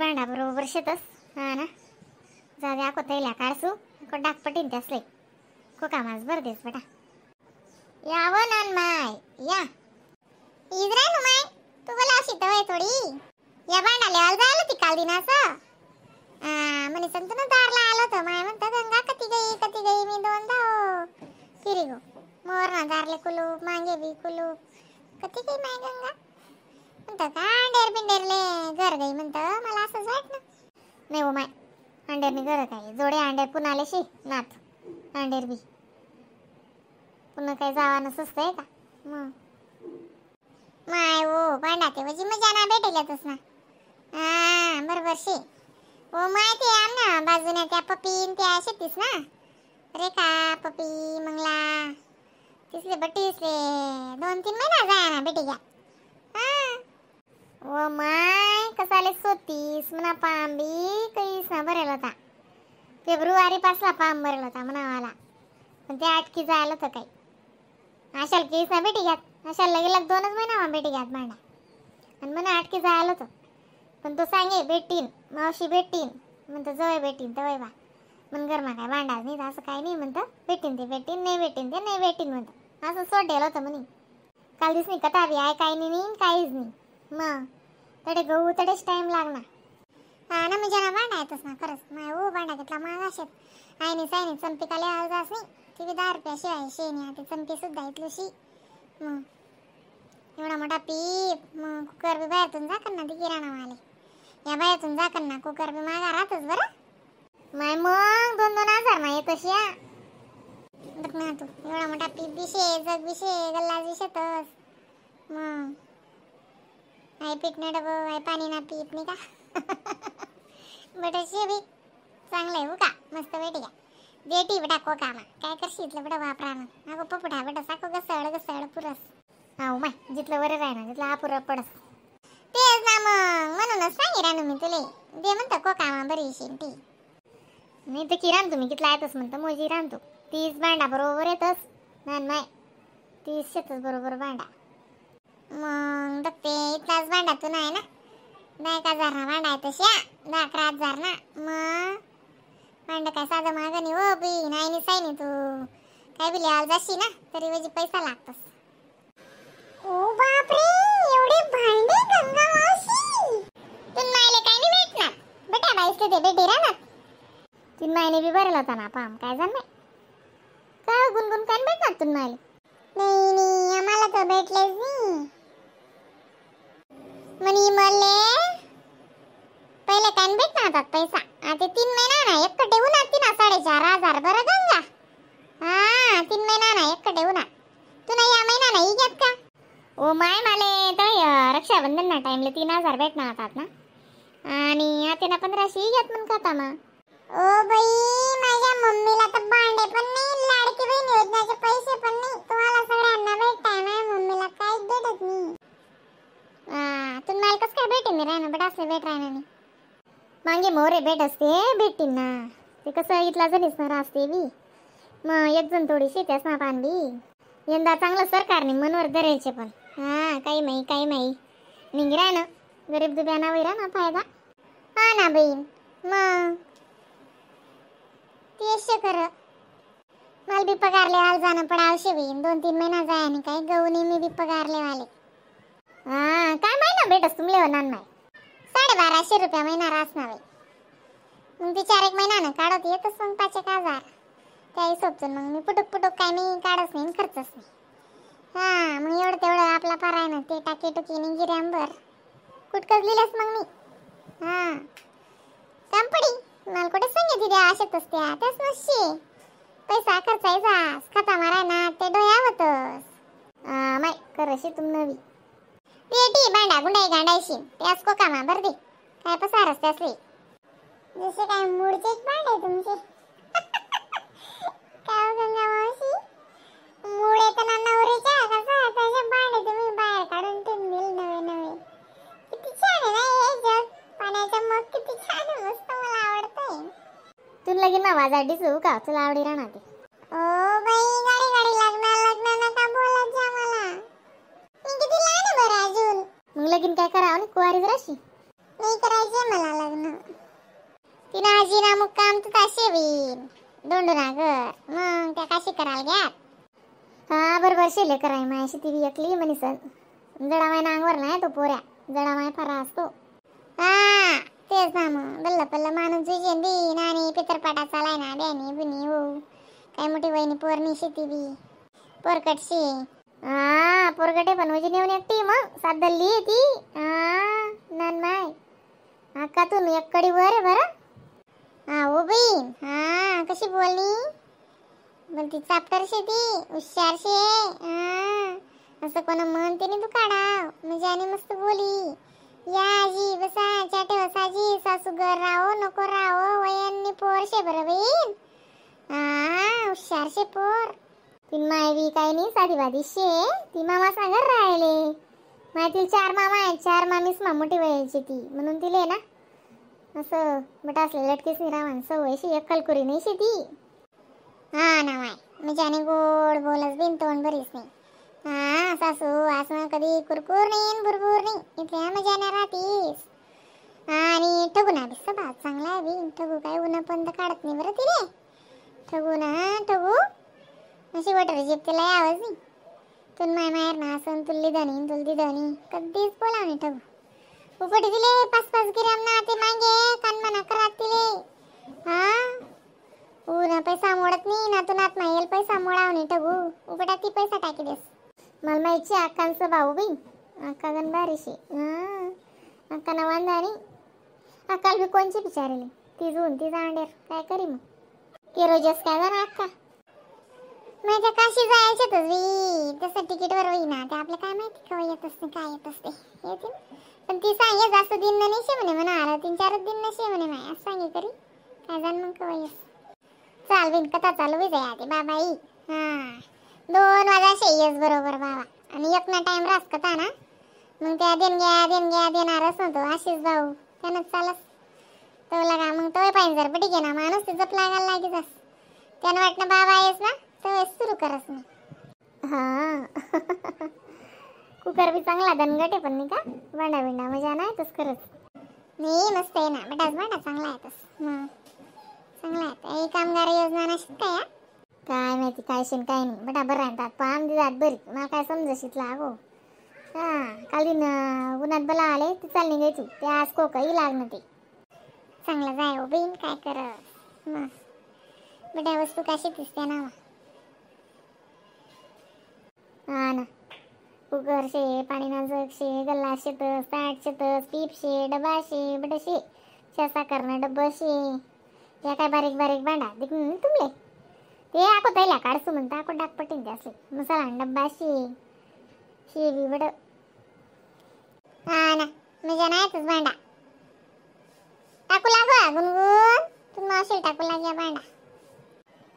भांडा बरोबर शेतस. हा ना जा द्या को तैल्या काढसू को डाक पटीन त्यासले को कामास बर देस बेटा. यावं नान माय या इजरा नु my तू बोला अशी तवय थोडी या भांडा लेवाला जायला ती काल दिनास. म्हणे सांगतो ना दारला आलो होतं माय म्हणतं गंगा कती गई कती गई मी दोनदा हो फिरी गो मोर ना दारले कुलूप मांगे बी कुलूप कती गई माय गंगा म्हणतं का अंडेर बिंडेरले घर गई म्हणतं मला असंच वाटलं. नाही हो माय अंडेरनी घर काय जोडे अंडेर पुन्हा आले शी नाथ अंडेर बी पुन्हा काय जावा नसतं आहे का मग माय हो भांडा ते वजी मजा ना भेटेल ना. हा बरोबर शी हो माय ते आम ना बाजूने त्या पपीन त्या शेतीस ना रेखा पपी मंगला तिसले बट्टीसले 2-3 महिना जाय ना बेटी घ्या. हा ओ my कसाले सोतीस म्हणा पांबी काहीच ना भरेल होता फेब्रुवारी पासला पांब भरेल होता म्हणावाला पण ते आटकी जायला होतं काही अशाला काहीच ना बेटी घ्यात अशाला गेला 2च महिना बेटी घ्यात भांडा आणि म्हणा आटकी जायला होतं पण तो सांगे भेटीन मावशी भेटीन म्हणतं जवळ भेटीन तवय बा मन घरमा काय भांडाच नाही असं काही नाही म्हणतं भेटीन ते भेटीन नाही भेटीन ते नाही भेटीन म्हणतं असं सोडेल होतं म्हणे. काल दिसनी कथा बी आहे काही नाही काहीच नाही मग तडे गहू तडेच टाईम लागणार. हा ना म्हणजे ना भांडा येतच ना खरंच माय ओ भांडा घेतला महाग शेत आयनी सायनी चंपी काले आला जास नाही ती बी 10 रुपया शिवाय शेणी आता चंपी सुद्धा इथलूशी मग एवढा मोठा पीप मग कुकर बी बाहेरतून जा ना ती किराणा माले या बाहेरतून जा ना कुकर बी मागा राहतच बरं माय मग 2-2 हजार ना येतशी या बघ ना तू एवढा मोठा पीप बिशे जग बिशे गल्ला बिशेतच मग आई पीठ ना डबं आई पाणी ना पीप नाही का बट शे बी चांगलं आहे हो का मस्त बेटी का बेटी बेटा को कामा काय करशील इथलं बेटा वापरा ना अगो पपुडा बेटा साको घसळ घसळ पुरस. हा माय जिथलं बरं राही ना तिथलं अपुरं पडस तेच ना मग म्हणूनच सांगे रानू मी तुले दे म्हणतं को कामा बरी शेन ती नाही तर किरान तुम्ही कितला येतच म्हणतं मोजी रानतो 30 भांडा बरोबर येतच नान माय 30 शेतच बरोबर भांडा मग बघते इथलाच भांडा तू नाही ना 10 हजार ना भांडा आहे तशा 10-11 हजार ना मग भांडं काय साधं मागं नाही हो बी नाही साय नाही तू काय बी लिहायला जाशी ना तरी म्हणजे पैसा लागतस. ओ बापरे एवढे भांडे गंगा मावशी तुन मायले काय नाही भेटणार बेटा बाईसले ते भेटी राहणार 3 महिने बी भरेल होता ना पाम काय जाण नाही काय गुणगुण काय भेटणार तुन मायले. नाही नाही आम्हाला तर भेटलेच नाही म्हणी मले पहिले काय भेटणार पैसा आता 3 महिना ना एक ठेवून ना 4,500 बरं गंगा. हा 3 महिना ना एक ठेवून तू नाही या महिना नाही घेत का. ओ my माले तर रक्षाबंधन ना टाइमले 3,000 भेटणार होतात ना आणि आता ना 1,500 घेत म्हण का मा. ओ बाई माझ्या मम्मीला तर भांडे पण नाही लाडकी बहीण योजनाचे पैसे पण नाही तुम्हाला सगळ्यांना भेटताय माझ्या मम्मीला काहीच भेटत नाही. तुम्हाला कसं काय भेटेल नाही राहणार बेटा असले भेट राहणार नाही मागे मोरे भेट असते भेटतील ना ते कसं इथला जणीच ना असते बी मग एक जण थोडीशी त्यास ना पान बी यंदा चांगलं सरकारने मनवर धरायचे पण हा काही माही काही माही निघ राह ना गरीब दुब्याना वैरा ना फायदा. हा ना बहीण मग तेच खरं मला बी पगार लेवाला जाणं पडावशे बहीण 2-3 महिना जाय आणि काही गहू नाही मी बी पगार लेवाले. हा काय महिना भेटस तुमले हो नान माय 1250 रुपया महिना रास ना बाई मग ते 4-1 महिना ना काढत येतच मग 5-1 हजार त्या हिशोबतून मग मी पुटुक पुटुक काय मी काढच नाही खर्चच नाही. हा मग एवढं तेवढं आपला पार आहे ना ते टाकी टुकी नि गिऱ्यांबर कुटकच लिहिलंस मग मी. हा काम पडी मला कुठे सांगितली द्या अशातच त्या त्याच नसशे पैसा खर्चायचास खाता माराय ना ते डोया होतस माय करशी तुम नवी बेटी भांडा गुंडाई गांडायशी त्यास को कामा बर दे काय पसारस त्यासले जसे काय मूळचेच भांडे तुमचे काय गंगा मावशी मूळ येतं ना नवरीच्या कसा त्याचे भांडे तुम्ही बाहेर काढून ठेवून दिले नवे नवे किती छान आहे ना हे जग पाण्याचा मग किती छान आहे मस्त मला आवडतंय. तुला लगीन माझा दिसू का तुला आवडी राहणार ते. ओ बाई गाडी गाडी लग्न लग्न नका बोलत जा मला मी किती लहान आहे बरं अजून. मग लगीन काय करावं ना कुवारीच राशी नाही करायचे मला लग्न. तिनं आजी ना मुक्काम तू ताशे बीन दोंडू ना ग मग त्या काशी करायला घ्या. हा बरोबर शेले कराय मायाशी ती एकली म्हणीसन जडामाय नांगवर नाही तो पोऱ्या जडामाय फरा असतो. हा तेच ना मग गल्ल पल्ल माणूस जुजेन बी नानी पितरपाटा चालाय ना ब्यानी बुनी हो काय मोठी वहिनी पोरणी शेती बी पोरकटशी. हा पोरकटे पण म्हणजे नेऊन एकटी मग सात दल्ली आहे ती. हा नान माय अक्का तू एक कडी वर आहे बरं. हा हो बहीण हा कशी बोलणी पण ती चाप्टर शेती हुशार शे. हा असं कोणा म्हणते नाही तू काढाव म्हणजे आणि मस्त बोली या आजी बसा चाटे बसाजी सासू घर राहो नको राहो वयांनी पोर शे बरं बहीण. हा हुशार शे पोर. ती मायवी काही नाही साधी बाधी शे ती मामा सांगर राहिले माहिती 4 मामा आहे 4 मामीच मामोठी वयाची ती म्हणून तिले ना असं बट असले लटकीच नाही राहण सवय शी अक्कलकुरी नाही शी ती. हा ना माय म्हणजे आणि गोड बोलस बिन तोंड बरीच नाही. हा सासू असं कधी कुरकुर नाही बुरबुर नाही इथल्या मजाने राहतीस. आणि ठगू ना बी स्वभाव चांगला आहे बी ठगू काय उन्हा पण काढत नाही बरं तिने ठगू ना ठगू अशी वटर जीप तिला यावंच नाही. तुन माय माहेर ना असं तुल्ली धनी तुलती धनी कधीच बोलाव नाही ठगू उपटी दिले 5-5 ग्राम ना ते मागे कान मना करात तिले. हा ऊन पैसा मोडत नाही ना तू नात मायल पैसा मोडाव नाही ठगू उपटा ती पैसा टाकी देस. मला माहिती अक्कांचं भाऊ बी अक्का गण बारीशी. हां अक्काना वांदा नाही अक्काला बी कोणची बिचारेली ती जून ती जांडेर काय करी मग केरोजस काय झाला अक्का. माझ्या काशी जायचे तुझी तसं तिकीटवर होईना ते आपलं काय माहिती कवा येत असते काय येत असते येते पण ती सांगे जास्त दिन नाही शे म्हणे म्हणा आला 3-4 दिन नशे म्हणे माय असं सांगे तरी काय जाण मग कवा येस. चाल बिन कथा चालू बी जाय आधी बाबाई. हां 2 वाजाशे येस बरोबर बाबा आणि एक ना टाइम रास कथा ना मग त्या देणग्या देणग्या देणारच नव्हतो आशीष भाऊ त्यानंच चालस तो लागा मग तोय पाहिजे जर बटी घे ना माणूस ते जप लागायला लागेच अस त्यानं वाटणं बाबा येस ना तो सुरू करस नाही. हा कुकर बी चांगला दणगट आहे पण नाही का भांडा बिंडा मजा नाही तस खरंच नाही मस्त आहे ना बटाच भांडा चांगला आहे तस मग चांगला आहे. कामगार योजना नसत काय काय माहिती काय शेन काय नाही बटा बरं आणतात पाम दिजात बरी मला काय समजशीत लागो. हा काल दिन उन्हात बला आले ते चाल निघायची ते आज कोकही लागणं ते चांगलं जाय हो बहीण काय कर मग बट्या वस्तू कशी दिसते ना. हा ना कुकर शे पाणी ना जग शे गल्ला शेतस ताट शेतस पीप शे डबा शे बट शे च्या साखरनं डब्बं शे या काय बारीक बारीक भांडा दिक तुमले ते आको तैला काढसू म्हणता आको डाक पटीन ते असले मसाला डब्बा शे शे बी बड. हा ना म्हणजे नाही तस भांडा टाकू लागो गुणगुण तू मावशी टाकू लाग्या भांडा.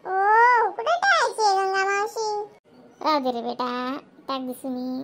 ओ कुठे टाकायची गंगा मावशी? राहू दे रे बेटा टाक दिसू मी